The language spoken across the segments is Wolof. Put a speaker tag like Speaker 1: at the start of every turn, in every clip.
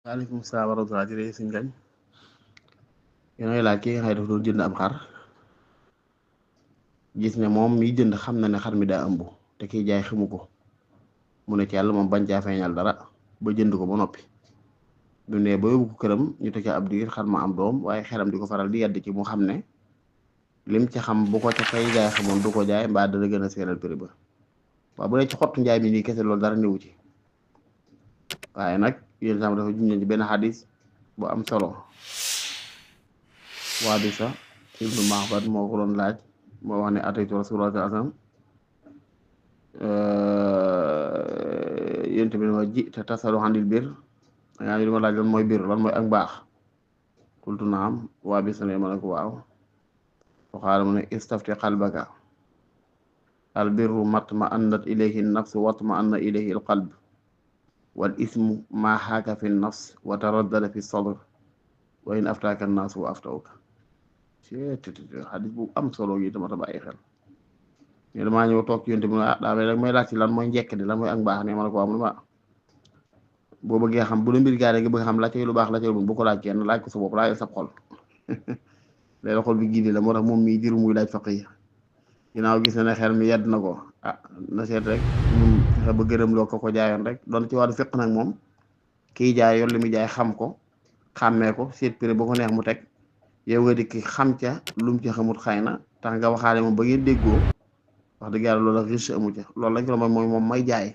Speaker 1: waaleykum salaam wa rahmatulah jërëjëf sëñ Gañ yéen laaj ki nga xam ne dafa doon jënd am xar gis ne moom miy jënd xam na ne xar mi daa ëmb te kiy jaay xamu ko mu ne ci yàlla moom bañ caa feeñal dara ba jënd ko ba noppi du ne ba yóbbu ko këram ñu teg ca ab diir xar ma am doom waaye xelam di ko faral di yedd ci mu xam ne lim ci xam bu ko ca kay jaay xamoon du ko jaay mbaa dana gën a seeral prix ba waaw bu dee ci xottu njaay mi nii kese loolu dara newu ci waaye nag yéen sama dafa junjee ci benn xadis bu am solo waa bi sax ibnu Mahbad moo ko doon laaj moo wax ne ataytu rasulullah sallallahu alayhi wasallam yéen tamit ma ji te tasalu xandil biir dangaa ñu di ma laaj lan mooy biir lan mooy ak mbaax kultu naam waa bi sane ma ne ko waaw waxaala mu ne istafti qalbaka al birru matma annat ilayhi nafs watma anna ilayhi al qalb wal ismu ma xaaka fi nafs wa taraddada fi sadr wa in aftaaka nnaas wa aftawka xadis bu am solo yi dama ta bàyyi xel ñu damaa ñëw toog ci yonte bi daa may rek may laaj ci lan mooy njekk di lan mooy ak mbaax ne ma ne ko am ma boo bëggee xam bu la mbir gaare nga bëgg xam la cay lu baax la cay lu bu ko laaj kenn laaj ko sa bopp laajal sa xol léegi xol bi gidi la moo tax moom mii diru muy laaj faq yi ginnaaw gis na ne xel mi yedd na ko na seet rek ñun fexe ba gërëm loo ko jaayoon rek doon ci wàllu fiq nag moom kiy jaay yor li muy jaay xam ko xàmmee ko seet prix ba ko neex mu teg yow nga dikki xam ca lum ci xamut xëy na tax nga waxaale moom ba ngeen déggoo wax dëgg yàlla loolu ak riche amu ca loolu lañ ko mooy moom may jaay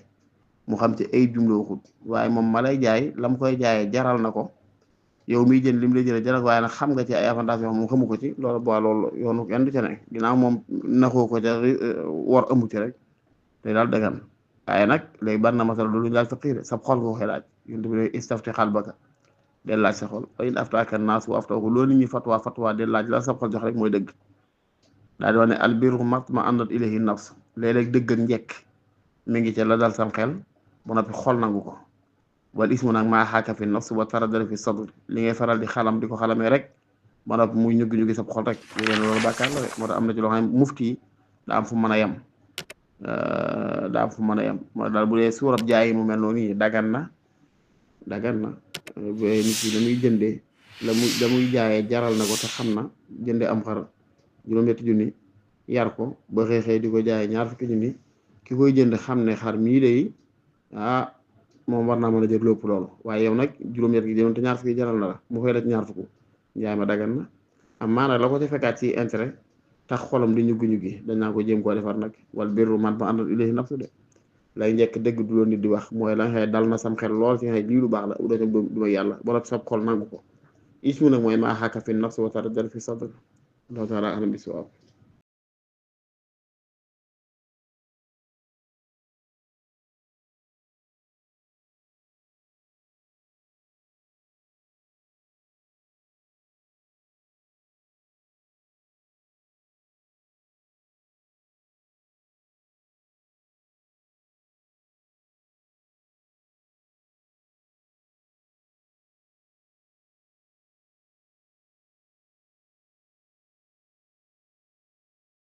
Speaker 1: mu xam ci ay jumla waxut waaye moom ma lay jaay la mu koy jaayee jaral na ko yow miy jënd lim lay jëlee jaral waaye nag xam nga ci ay avantage yoo xam moom xamu ko ci loolu boo loolu yoonu kenn du ca ne ginnaaw moom naxoo ko ca war amu ci rek te daal dagan waaye nag léegi ban na masala lu ñu laaj sa xiire sab xol nga waxee laaj yontu bi istafti qalbaka del laaj sa xol fa in aftaaka naas wa aftawka loolu nit ñi fatwa del laaj la sab xol jox rek mooy dëgg daal di wax ne albirru matma annat ilayhi nafs léeg-léeg dëgg ak njekk mi ngi ca la dal sam xel ba noppi xol nangu ko wal ismu nag maa xaaka fi nafs wa taraddada fi sadr li ngay faral di xalam di ko xalamee rek ba noppi muy ñuggi sab xol rek yéen loolu bàkkaar la rek moo tax am na ci loo xam ne mufti yi daa am fu mën a yem moo daal bu dee suurab jaay mu mel noonu dagan na nit ki la muy jëndee la muy jaayee jaral na ko te xam na jëndee am xar juróom-ñetti junni yar ko ba xëy di ko jaayee ñaar fukki junni ki koy jënd xam ne xar mii day moom war naa mën a jël lépp loolu waaye yow nag juróom-ñett gi jëloon te ñaar fukki jaral na la mu fay la ci ñaar fukk njaay ma dagan na am maanaam la ko ca fekkaat ci intérêt tax xolam di ñuggi dañ naa ko jéem koo defar nag wal birru man ma àndal ilayhi nafsu de lay njëkk dëgg du loon nit di wax mooy la nga xëy dal na sam xel lool ci xëy lii lu baax la doo du ma yàlla ba sab xol nangu ko ismu nag mooy maa xaaka fi nafs wa taraddada fi sadr Allah taala alam bi sawaab